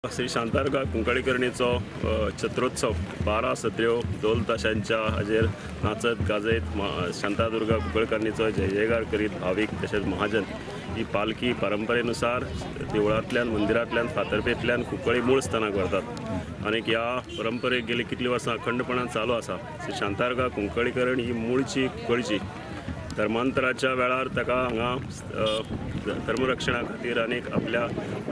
श्री शांतादुर्गा कुंकळीकरणीचो छत्रोत्सव 12 सत्र्यो ढोल ताशांच्या हाजेर नाचत गाजयत शांतादुर्गा कुंकळकरणीचो जय जयकार करीत भावीक तशेंच महाजन ही पालखी परंपरेनुसार देवळांतल्यान मंदिरांतल्यान फातर्पेंतल्यान कुंकळी मूळ स्थानाक व्हरतात आनी ह्या परंपरेक गेली कितलीं वर्सां अखंडपणान चालू आसा. श्री शांतादुर्गा कुंकळीकरण ही मूळची कुंकळची धर्मांतराच्या वेळार ताका हांगा धर्मरक्षणा खातीर आनी आपल्या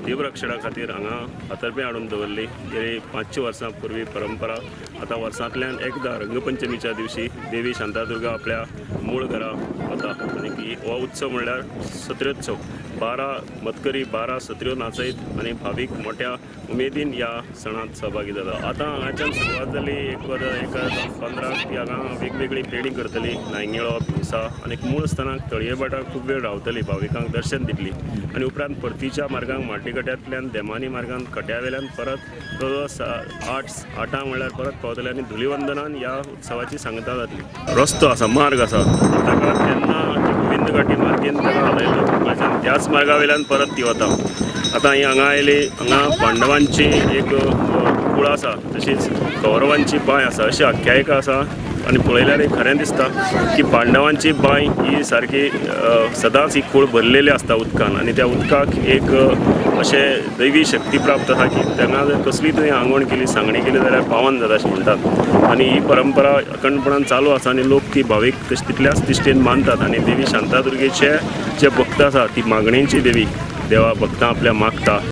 देवरक्षणा खातीर हांगा फातर्पें हाडून दवरली. गेली 500 वर्सां पूर्वी परंपरा आतां वर्सांतल्यान एकदां रंगपंचमीच्या दिवशी देवी शांतादुर्गा आपल्या मूळ घरा वता आनी हो उत्सव म्हणल्यार सत्र्योत्सव. 12 मतकरी 12 सत्र्यो नाचयत आनी भावीक मोठ्या उमेदीन ह्या सणांत सहभागी जाता. आतां हांगाच्यान सुरवात जाली एक वर 15 ती हांगा वेगवेगळी पेणी करतली, नायंगिळो, भिवसा आनी मूळ स्थानाक तळये भाटाक खूब वेळ रावतली, भाविकांक दर्शन दितली आनी उपरांत परतीच्या मार्गांक माड्डीकट्यांतल्यान देमानी मार्गान कट्यावेल्यान परत 8 म्हणल्यार परत पावतले आनी धुलिवंदनान ह्या उत्सवाची सांगता जातली. रस्तो आसा, मार्ग आसा, ताका तेन्ना गोविंद घाटी मार्गेन ताका हालयलो कुंकळच्यान त्याच मार्गा वयल्यान परत ती वता. आतां ही हांगा आयली, हांगा पांडवांची एक कुळ आसा तशीच कौरवांची बांय आसा अशी आख्यायिका आसा आनी पळयल्यार एक खरें दिसता की पांडवांची बांय ही सारकी सदांच ही कूळ भरलेली आसता उदकान आनी त्या उदकाक एक अशें दैवी शक्ती प्राप्त आसा की तेन्ना जर कसली तुवें आंगवण केली, सांगणी केली जाल्यार पावन जाता अशें म्हणटात आनी ही परंपरा अखंडपणान चालू आसा आनी लोक ती भावीक तशी तितल्याच तिश्टेन मानतात आनी देवी शांतादुर्गेचे जे भक्त आसा ती मागणेची देवी, देवा भक्तां आपल्या मागता.